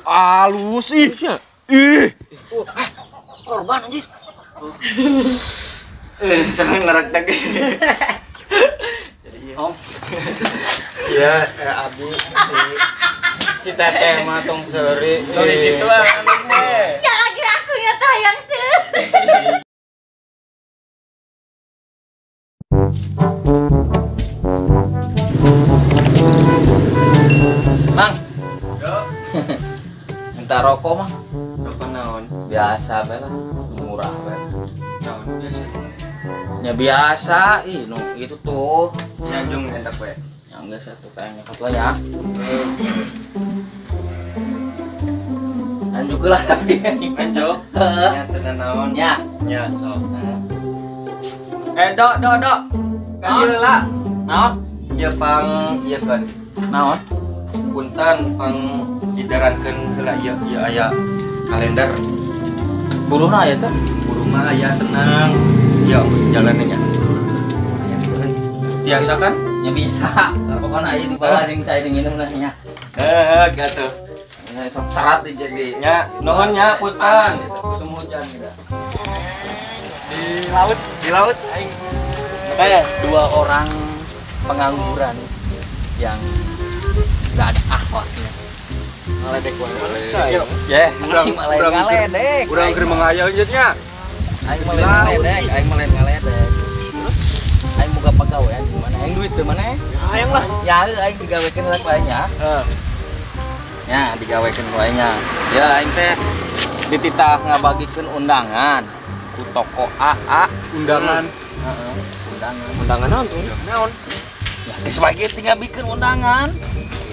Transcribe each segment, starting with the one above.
Halus ih. Ih. Korban anjir. Seneng nerak tag. Jadi om. Iya, abi si teteh mah tong seuri. Tong kitu lah anaknya. Ya lagi aku ya tayang seuri. Mang. Yo. Minta rokok mah. Rokok naon? Biasa bae lah, murah bae. Naon biasa? Ya biasa, ih nu itu tuh. Nyanjung entak bae. Yang biasa tuh kayaknya lah ya. Anjuk lah tapi anjuk. Heeh. Nya teu naon. Nya. Nya sok. Dok dok dok. Kan ieu lah. Naon? Ieu pang ieu kan. Naon? Punten pang didarankeun heula ieu ieu aya kalender. Buruhna aya teh? Buruh mah aya tenang. Ya jalannya nya. Biasa kan? Ya bisa. Pokoknya aya di bawah jeung cai nginum lah nya. Heeh, gitu. Ya sok serat di jadi. Nya, nuhun nya punten. Musim hujan gitu. Di laut aing. Dua orang pengangguran yang enggak ada akhlaknya. Ngaledek wae. Ya, aing malah ngaledek. Urang keur mengayal nya. Aing malah ngaledek, aing malah ngaledek. Terus aing boga pagawean di mana? Aing duit teu mana? Ya hayang lah. Ya aing digawekeun lah ku aing nya. Heeh. Ya, digawekeun ku aing nya. Ya aing teh dititah ngabagikeun undangan ku toko AA. Undangan. Heeh, undangan. Undangan naon tuh? Naon? Ya geus bae tinggal bikin undangan.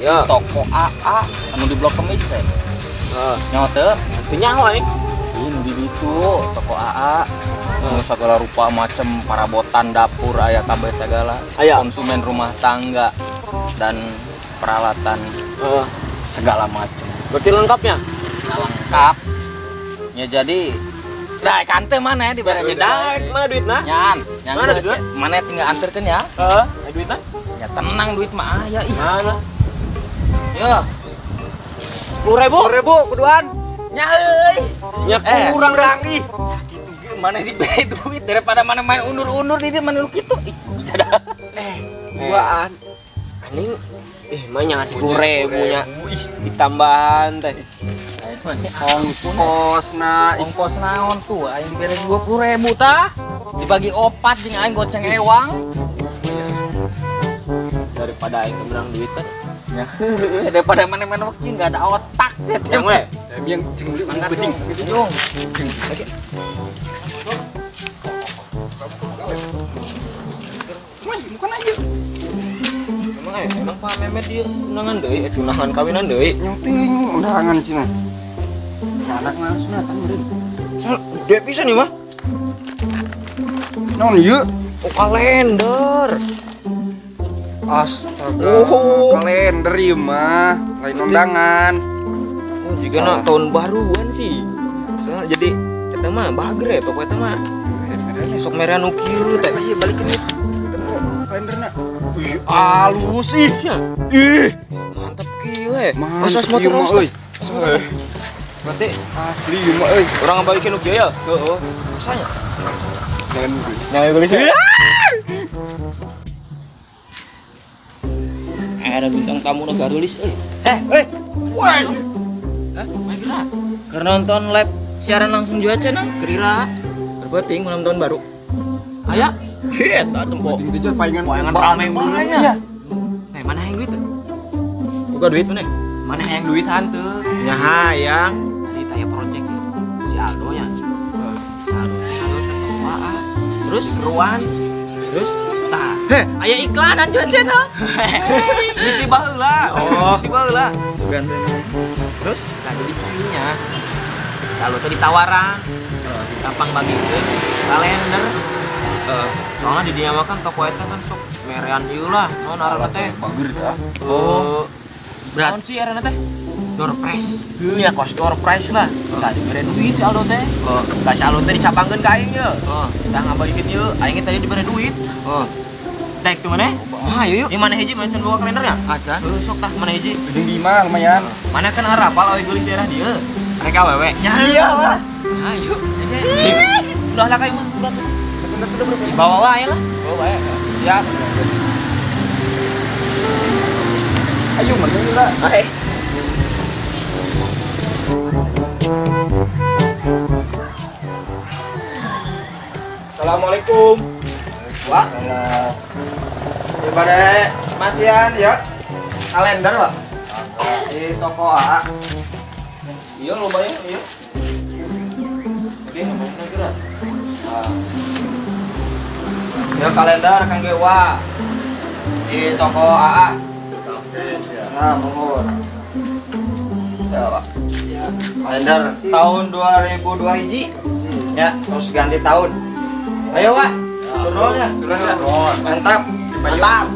Ya. Toko AA anu di Blok Kemis teh. Heeh. Nyaho teu? Teu nyaho aing. Ih, nu di ditu toko AA. Nu segala rupa macem parabotan dapur aya kabeh segala. Aya. Konsumen rumah tangga dan peralatan. Segala macem. Berarti lengkapnya? Lengkap. Ya jadi daek ante mana dibere ya, daek mana duitna? Nyan, mana duitna? Mana tinggal anterkeun ya? Heeh, duitna? Ya tenang duit mah aya ih. Mana? Yo. 10.000. 10.000 kuduan. Nya euy. Nya kurang ih. Sakitu ge mana dibere duit daripada mana main undur-undur di dieu mana nu kitu. Ih, jadah. Duaan. Anjing mah nyangan 10.000 nya. Ih, cik tambahan teh. Ongkosna, ongkos naon tuh aing dibere 20.000 tah. Dibagi opat jeung aing goceng ewang. Daripada aing menang duit teh. Ya, daripada mana-mana waktu enggak ada otak ya teh. Yang we, yang jeung penting. Yung. Bukan aja. Emang Pak Memet dia undangan deui, undangan kawinan deui. Yang teuing undangan cenah. Anakna sunatan meureun. Gede pisan ieu mah. Naon ieu? Oh, kalender. Astaga, oh. Kalender ieu mah, lain undangan. Oh, juga na tahun baruan sih. Soalnya jadi eta mah bager ya toko eta mah. Sok merah nu kieu teh ieu balikeun ieu. Kalenderna. Ih, alus ih. Ih, mantep kieu we. Mantep kieu mah euy. Berarti asli ieu mah euy. Urang ngabalikeun nu kieu ya? Heeh. Rasanya. Jangan gelis. Jangan gelis. Ada bintang tamu nu garulis euy. Woi. Hah? Main gerak. Keur nonton live siaran langsung juga cenah, keur Keur malam tahun baru. Aya. Eta tempo. Penting teh palingan rame banget. Eh, mana hayang duit? Buka duit mana? Mana hayang duit hanteu? Nya hayang. Tadi tanya project si Aldo nya. Si Aldo teh toko AA. Terus ruan. Terus tah. Heh, aya iklanan juga cenah. Geus di baheula. Oh, geus di baheula. Sugan teh. Terus tah jadi kieu nya. Si Aldo teh ditawaran. Gampang bagikeun kalender. Soalnya di dia mah kan toko eta kan sok merean ieu lah, naon ngaranna teh? Bager tah. Oh. Naon sih ngaranna teh? Door prize. Heuh ya kos door prize lah. Tah dibere duit si Aldo teh. Heeh. Tah si Aldo teh dicapangkeun ka aing ye. Heeh. Tah ngabalikeun ieu, aing tadi dibere duit. Heeh. Daek tuh mana? Ah, ayo yuk. Di mana hiji mana can bawa kalendernya? Acan. Heuh sok tah mana hiji? Jeung di imah lumayan. Mana kan arapal awe geulis daerah dieu. Mereka awewe. Ya iya lah. Ayo. Udah lah kayak mah, udah tuh. Dibawa wae lah. Bawa wae. Siap. Ayo mana lah. Ayo. Assalamualaikum. Wah. Ya pada masian ya. Kalender, Pak. Di toko AA. Iya lumayan, iya. Oke, ngomongin geura. Ya kalender kangge wa. Di toko AA. Nah, mohon. Ya, Pak. Kalender tahun 2002 hiji. Ya, terus ganti tahun. Ayo, Pak. Turun ya. Turun ya. Mantap. Mantap.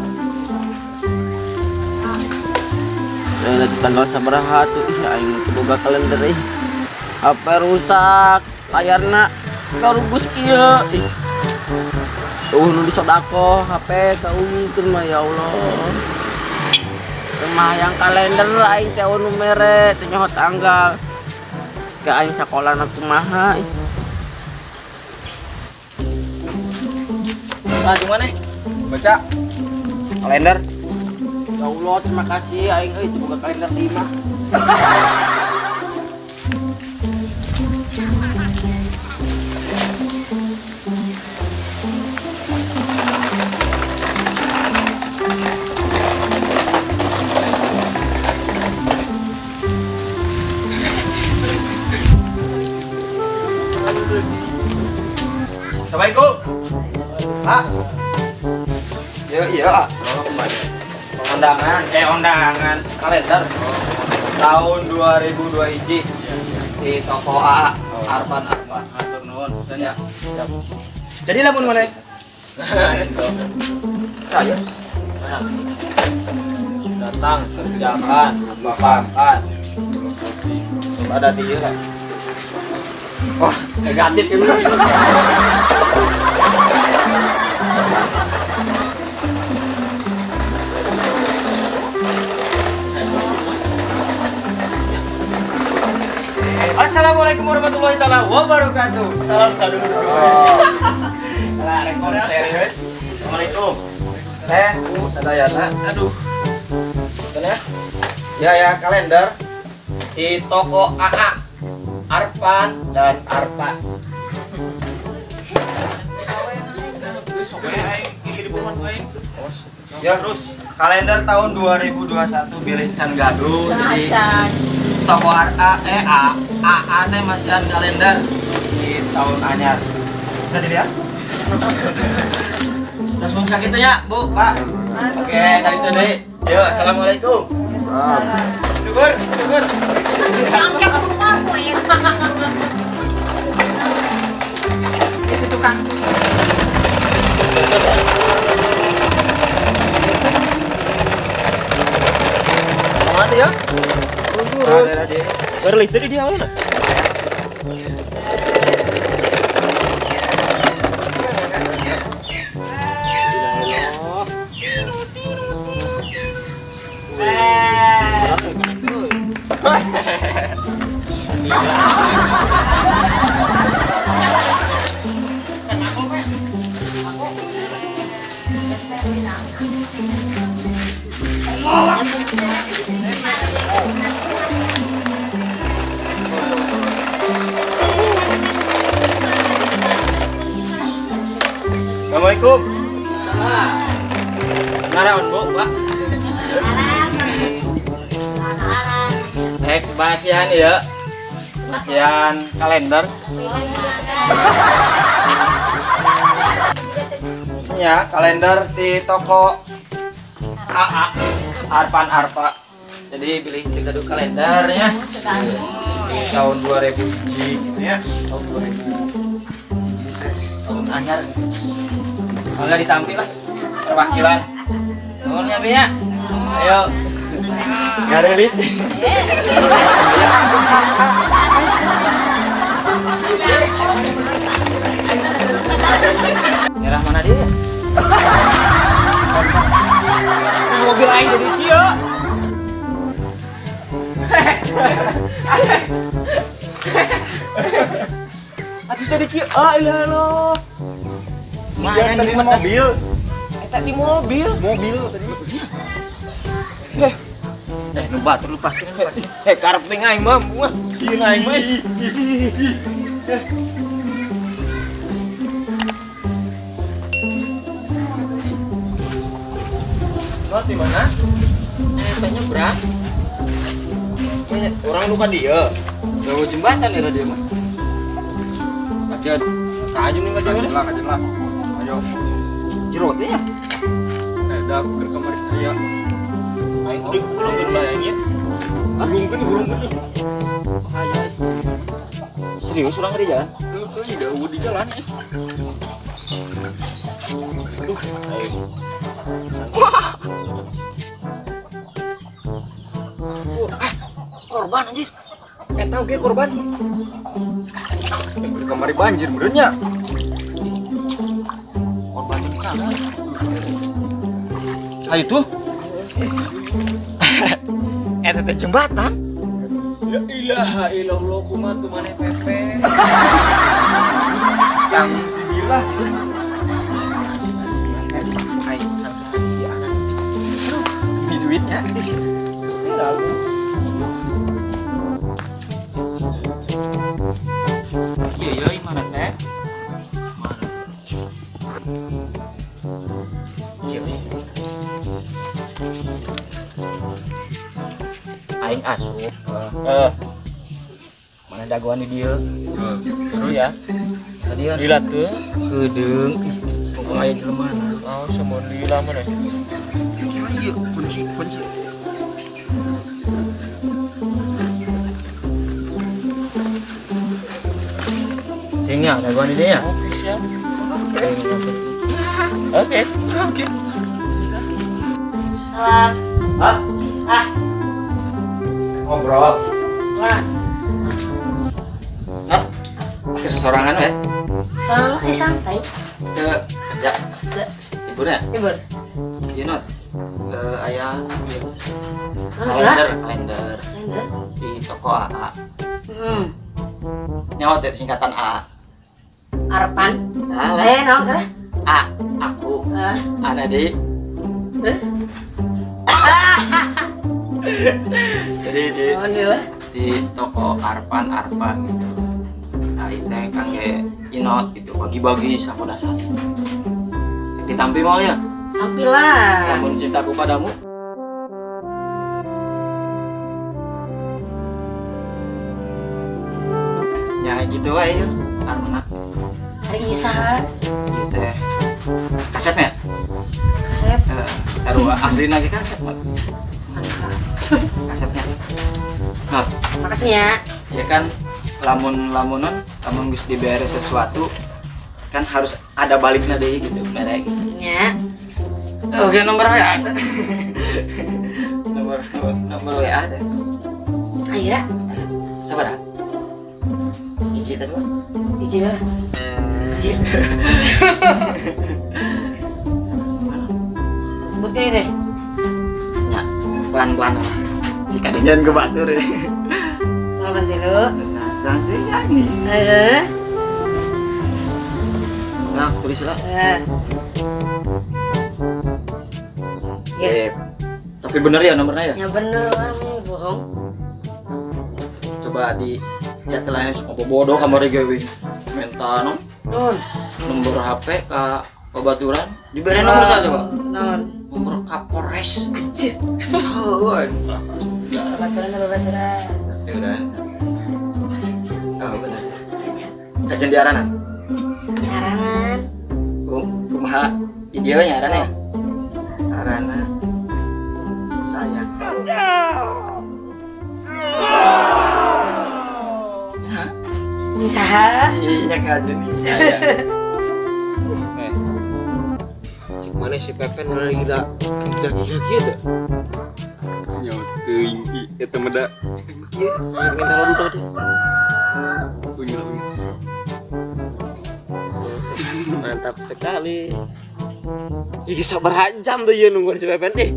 Nanti tanggal sabaraha tuh ih aing teu boga kalender ih. HP rusak, layarna karugus kieu ih. Tuh nu disodako HP kaungkeun mah ya Allah. Teu mah yang kalender aing teh nu mere teu nyaho tanggal. Ke aing sakolana kumaha ih. Nah, gimana? Baca kalender. Ya Allah, terima kasih aing euy teu boga kalender di imah. Assalamualaikum. Pak. Iya, iya. Undangan, undangan kalender tahun 2002 hiji di toko AA Arpan Arpan. Hatur nuhun. Dan ya. Jadi lamun mana? Saya. Datang kerjakan, lupakan. Ada di ieu lah. Wah, negatif ini. Assalamualaikum warahmatullahi taala wabarakatuh. Salam sadulur. Lah rekor serius. Assalamualaikum. Teh, Bu sadayana. Aduh. Ya. Ya ya kalender di toko AA Arpan dan Arpa. Ya, terus kalender tahun 2021 bilih can gaduh. Jadi toko AA AA teh masihan kalender di tahun anyar. Bisa dilihat? Langsung sakitu nya, Bu, Pak. Oke, kali itu deui. Yuk, assalamualaikum. Syukur, syukur. Itu tukang. Mana ya? Terus. Berlis tadi dia mana? Assalamualaikum. Naraon, Bu, Pak. Masihan ya. Masihan kalender. Ya, kalender di toko AA Arpan Arpa. Jadi pilih tiga dua kalendernya. Tahun 2000 gitu ya. Tahun 2000 tahun anyar. Enggak ditampil lah perwakilan. Nuhun ya, Bi ya. Ayo. Nggak rilis. Merah mana dia? Mobil aing jadi kieu. Atuh jadi kieu. Ah ilah lo. Mana di mobil? Eta di mobil. Mobil tadi. Nu batur lepaskeun lepas. Karep teh aing mah bunga. Sieun aing mah. Lo di mana? Eta nyebrang. Orang luka dia. Jauh jembatan ya dia mah. Kajen. Kajen nih enggak dia. Kajen lah. Ayo. Jerot ya. Dah ke kamar saya. Aing tadi gulungkeun bae nya. Gulungkeun. Bahaya. Serius urang di jalan? Heuh, jauh di jalan ya. Aduh, aing. Wah. Korban anjir. Eta oge korban. Keur kamari banjir meureun nya. Korban bencana. Ayo tuh. Eta teh jembatan. Ya ilaha illallah kumaha tuh maneh Pepe. Tanggung dibilah. Aing sang-sang ieu anak. Aduh, di duitnya. Iya, iya, mana teh? Mana? Iya, aing asup. Mana dagoan di dieu? Terus ya. Tadi ya. Lila teu kedeung. Ih, pokoknya aya jelema. Oh, semua lila mana? Iya, kunci. Cingnya, dagoan di dieu ya? Oke, siap. Oke. Oke. Salam. Hah? Ah. Ngobrol. Wah. Hah? Kesorangan ya? Sorangan eh santai. Ke kerja. Libur ya? Libur. Iya not. Ayah. Kalender. Di toko AA. Nyawa teh singkatan AA. Arpan. Salah. Naon kah? A, aku. Ana deui. Jadi di toko Arpan Arpa gitu. Nah, teh kangge inot gitu bagi-bagi sakoda sari. Ditampi mau ya? Tampilah. Namun cintaku padamu. Ya gitu wae ya. Armenak. Hari Isa. Ieu teh. Kasep ya? Kasep. Sarua asli lagi kasep. Kasepnya. Nah, makasih ya. Ya kan lamun-lamunan, lamun geus dibere sesuatu kan harus ada baliknya deui gitu, mere gitu. Ya. Oke, nomor WA. Nomor WA teh. Aya. Sabaraha? Hiji teh dua. Hiji lah. Anjir. Sebutkeun deh. Ya, pelan-pelan lah. Jika dengan ke batur ya. Salam tilu. Sansi nyanyi. Heeh. Nah, tulis lah. Ya. Tapi bener ya nomornya ya? Ya bener lah, bohong. Coba di chat lah ya, apa bodoh kamar gawe. Minta nom. Non. Nomor HP ke babaturan. Diberi nomor saja, coba. Non. Nomor Kapolres. Anjir. Oh, babaturan. Babaturan. Oh, bener. Kajian di aranan. Di aranan. Kumaha ieu nya arana ya? Arana sayang. Ini saha? Iya kajian ini sayang. Mana si Pepen lagi gila gitu? Nyawa teuing eta mah da. Ieu minta lo dulu deh. Mantap sekali. Ih, sabaraha jam tuh ieu nungguan si Pepen ih.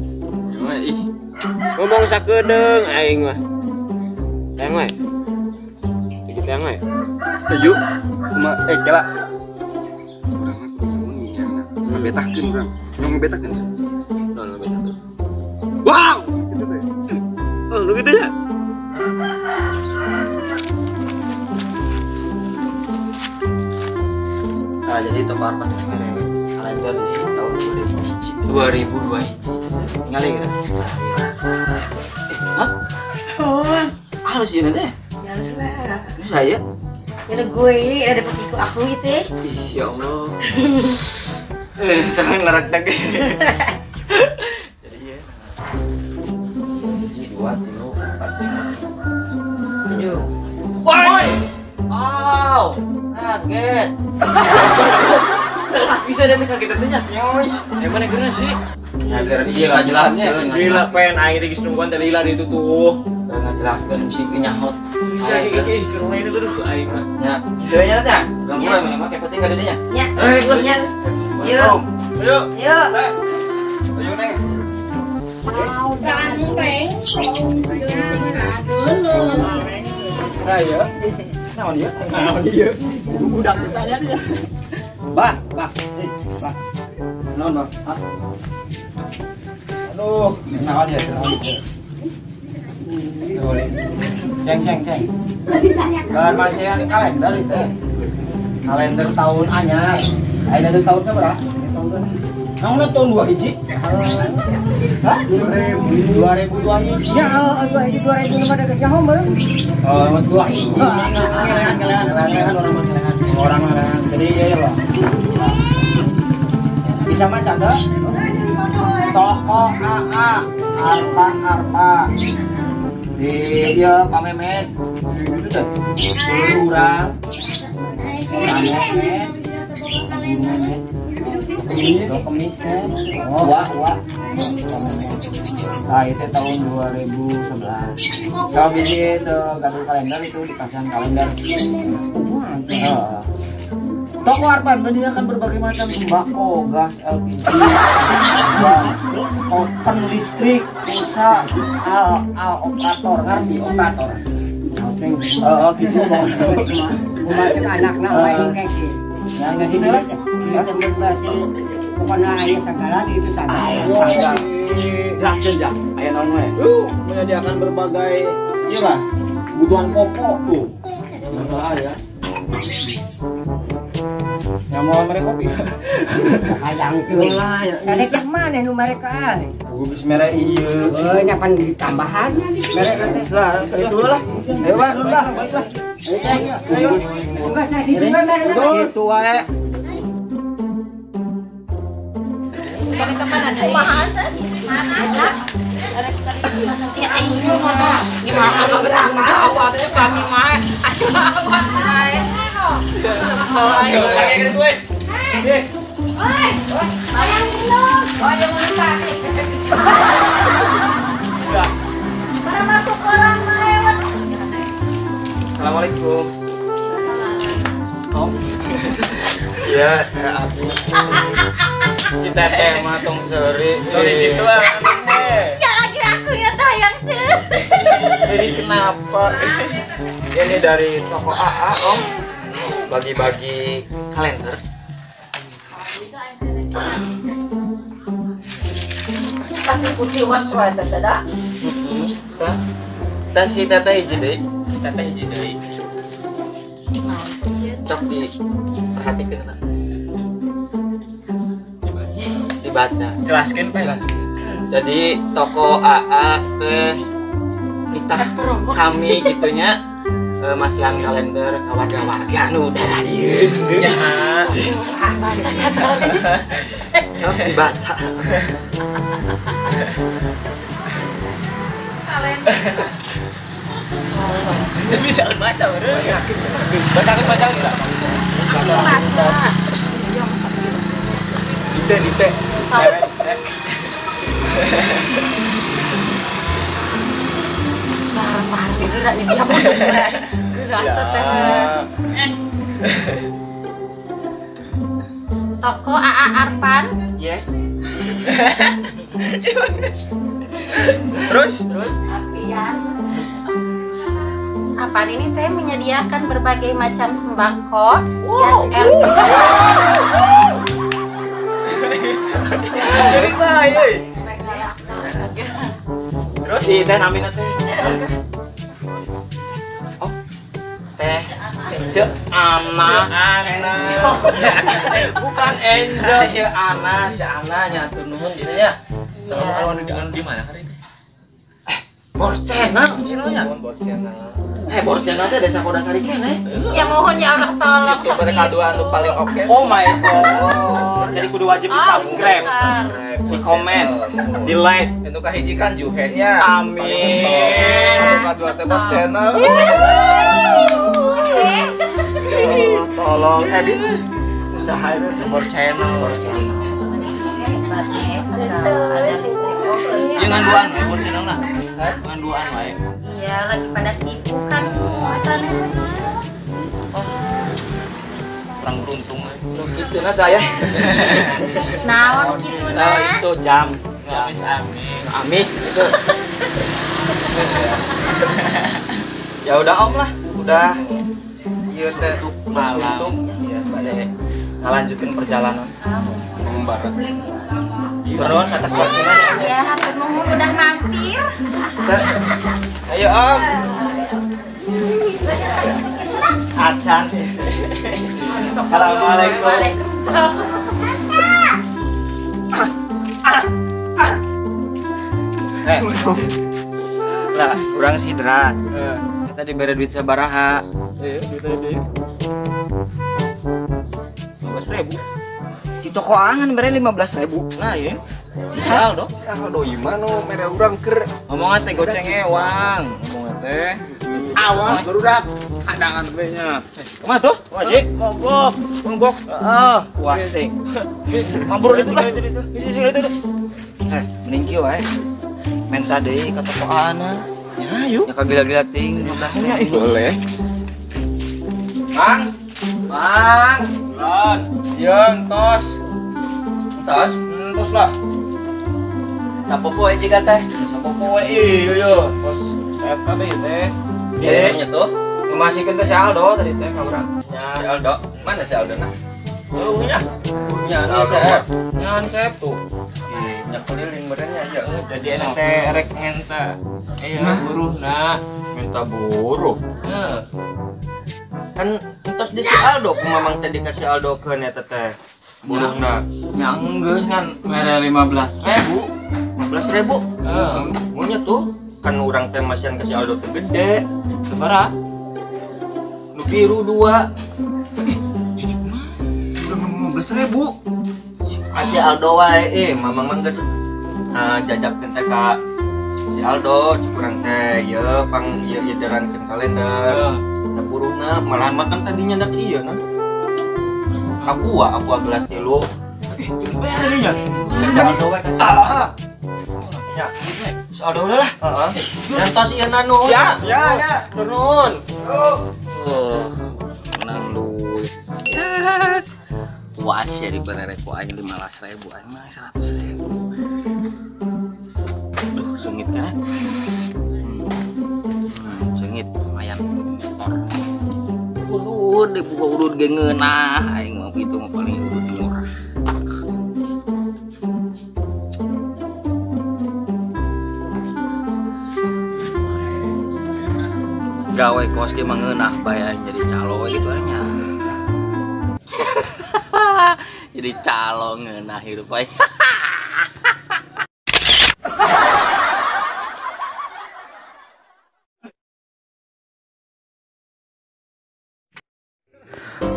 Gimana ih? Ngomong sakedeung aing mah. Yang we. Iki yang we. Ayo, kumaha kela. Urang mah kudu wengi ya. Ngabetahkeun urang. Nyong ngabetahkeun. Naon ngabetahkeun? Wow, gitu teh. Oh, lu gitu ya? Nah, jadi toko Arpan mere kalender di tahun 2001. 2002. Ningali geura. Hah? Oh, harus ieu teh. Ya harus lah. Terus saya? Ya gue ada pakai aku gitu ya. Ih, ya Allah. Sekarang nerak dag. Jadi ya. 1, 2, 3, 4, 5, 7. Woi! Wow, kaget. Telat bisa dia kaget teh nya. Nyoi. Emang geura sih? Nyager ieu ngajelaskeun. Lila pen aing teh geus nungguan teh lila di itu tuh. Ngajelaskeun bisi nyahot. Bisa kayak keren itu tuh aing mah. Nya, kieu nya teh. Gangguan mah make penting ka dieu nya. Nya. Nya. Yuk. Ayo. Yuk. Ayo Neng. Nah, ya. Naon ieu? Naon ieu? Budak ditanya dia. Bah, bah. Bah. Naon, bah? Hah? Aduh, naon ya? Naon ieu? Ceng, ceng, ceng. Masihan kalender itu. Kalender tahun anyar. Ayeuna teh tahun sabaraha? Naon tahun 2 hiji? Hah? 2002 hiji. Ya, 2 hiji 2000 mah da nyaho meureun. Oh, 2 hiji. Kelehan orang mah kelehan. Orang kelehan. Jadi iya ya, Pak. Bisa maca teu? Toko AA Arpan Arpa. Di ieu Pamemet. Itu teh. Urang. Pamemet. Kemis, kemis kan? Wah, wah. Nah, itu tahun 2011. Kalau beli itu gaduh kalender itu dipasang kalender. Toko Arpan menyediakan berbagai macam sembako, gas LPG, gas, token listrik, pulsa, al operator, ngerti operator. Oh, gitu. Kumaha anakna wae kayak gitu. Yang gitu lah. Berarti pokoknya ayah segala itu saja. Ayah segala. Jelaskan ya, ayah naon we. Menyediakan berbagai iya lah kebutuhan pokok tuh. Masalah ya. Yang mau mereka kopi. Hayang tuh. Lah ya. Ada yang mana nu mereka? Gua bisa merek ieu. Oh, nya pan ditambahan merek lah, itu lah. Ayo Pak, dulu lah. Baiklah. Ayo. Gitu wae. Gimana gak tanggung jawab tuh kami mah. Ayo apa ae. Assalamualaikum. Om. Ya, aku si teteh mah tong seri. Gitu lah. Ya lagi aku ya tayang sih. Seri kenapa? Ini dari toko AA, Om. Bagi-bagi kalender. Pati putih was wae teh da. Tah. Tah si teteh hiji deui. Si teteh hiji deui. Sok diperhatikan lah. Dibaca. Jelaskan Pak, jelaskan. Jadi toko AA teh nitah kami gitunya masihan kalender ka warga-warga nu daerah dieu. Ya. Baca kata. Sok dibaca. Kalender. Bisa baca, bro. Bacakan enggak? Aku baca. Dite, dite. Parah-parah gerak ini dia pun gerak teh. Toko AA Arpan. Ya. Yes. Terus Apian. Apaan ini teh menyediakan berbagai macam sembako. Wow. Gas LPG. Jadi bae. Terus si teh namina teh. Oh. Teh Cek Ana. Bukan Angel, Cek Ana, Cek Ana nya atur nuhun gitu ya. Iya. Di mana hari ini? Borcena, channelnya. Borcena. Borcena teh desa Kodasari keneh. Ya mohon ya Allah tolong. YouTuber kedua anu paling oke. Oh my god. Jadi kudu wajib di subscribe, di komen, di like. Itu kahiji kan Juhennya. Amin. Anu kadua teh Borcena. Tolong Ebit usaha itu Borcena. Borcena. Ada listrik oke. Jangan duaan we Borcena lah. Jangan duaan wae. Iya, lagi pada sibuk kan masalahnya sih. Kurang beruntung we. Nu kitu na saya. Naon kitu na? Itu jam. Amis amis. Amis itu. Ya udah Om lah, udah. Ieu teh malam. Iya, bade ngalanjutkeun perjalanan. Mengembara. Turun atas waktunya. Ya, hatur nuhun udah mampir. Ayo Om. Acan. Assalamualaikum. Waalaikumsalam. Lah, urang sidran. Kita diberi duit sabaraha. Duit tadi. 15.000. Di toko angan mere 15.000. Nah, iya. Di Aldo. Si Aldo ieu mah nu mere urang keur ngomongna teh goceng ewang, ngomongna teh. Awas barudak hadangan we nya. Kumaha tuh? Wajik, mogok, mogok. Heeh, puas ting. Mabur itu lah. Itu. Mending kieu wae. Menta deui ka toko ana. Ya, yuk. Ya kagila-gila ting 15.000. Boleh. Mang. Mang. Lan, ya entos. Entos, entos lah. Sapopoe jiga teh. Sapopoe ieu yo. Tos saya kabeh teh. Iya nya tuh. Ngemasikeun teh si Aldo tadi teh ka urang. Ya, si Aldo. Mana si Aldo nah? Oh, nya. Nya anu Sep. Nya Sep tuh. Ih, nya keliling merenya ya. Jadi enak teh rek ngenta. Iya, buruhna. Minta buruh. Heeh. Kan entos di si Aldo ku mamang teh dikasih Aldo keun eta teh. Buruhna. Nya enggeus kan mere 15.000. 15.000. Heeh. Mun tuh kan urang teh masihan ka si Aldo teh gede. Sabaraha? Nu biru 2. Ini kumaha? Urang 15.000. Si Aldo wae mamang mah geus jajakkeun teh ka si Aldo cek urang teh ieu pang ieu ieu kalender. Nah, buruhna malahan makan tadinya ndak iya nah. Aku gelas 3. Bayar nya. Si Aldo wae ka si Aldo. Ya, si Aldo udah lah. Heeh. Nyantos ieu nanu. Ya, ya, ya. Turun. Menang duit. Puas ya dibere ku aing 15.000, aing mah 100.000. Duh, sengit kan? Sengit lumayan motor. Urut dibuka urut ge ngeunah aing mah kitu mah paling urut murah. Gawe kos ge mah ngeunah bae aing jadi calo gitu nya. Jadi calo ngeunah hirup aing.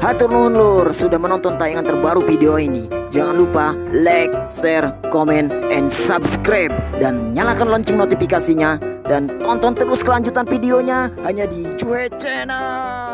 Hatur nuhun lur sudah menonton tayangan terbaru video ini. Jangan lupa like, share, komen, and subscribe. Dan nyalakan lonceng notifikasinya. Dan tonton terus kelanjutan videonya hanya di Juhe Channel.